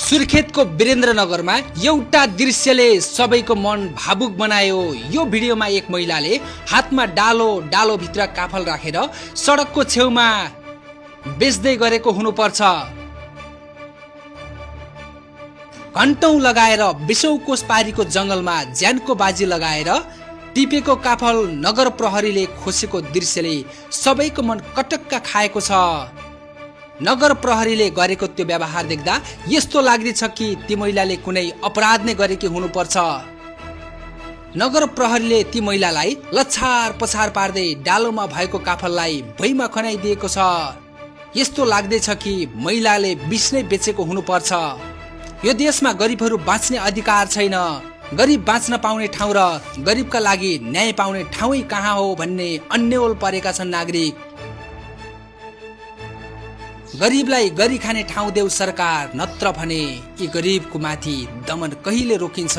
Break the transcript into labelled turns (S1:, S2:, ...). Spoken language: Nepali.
S1: सुर्खेतको वीरेन्द्रनगरमा एउटा दृश्यले सबैको मन भावुक बनायो। यो भिडियोमा एक महिलाले हातमा डालो भित्र काफल राखेर सडकको छेउमा बेच्दै गरेको हुनुपर्छ। घण्टौं लगाएर 20 कोस पारीको जंगलमा ज्यानको बाजी लगाएर टिपेको काफल नगर प्रहरीले खोसेको दृश्यले सबैको मन कटक्क खाएको छ। नगर प्रहरीले गरेको त्यो व्यवहार देख्दा यस्तो लाग्दैछ कि ती महिलाले कुनै अपराध नै गरेकी हुनुपर्छ। नगर प्रहरीले ती महिलालाई लछार पछार पार्दै डालोमा भएको काफललाई भुइँमा खनाइदिएको छ। यस्तो लाग्दैछ कि महिलाले विष नै बेचेको हुनुपर्छ। यो देशमा गरिबहरू बाँच्ने अधिकार छैन। गरिब बाँच्न पाउने ठाउँ र गरिबका लागि न्याय पाउने ठाउँै कहाँ हो भन्ने अन्यल परेका छन् नागरिक। गरिबलाई गरी खाने ठाउँ देऊ सरकार, नत्र भने यी गरिबको माथि दमन कहिले रोकिन्छ।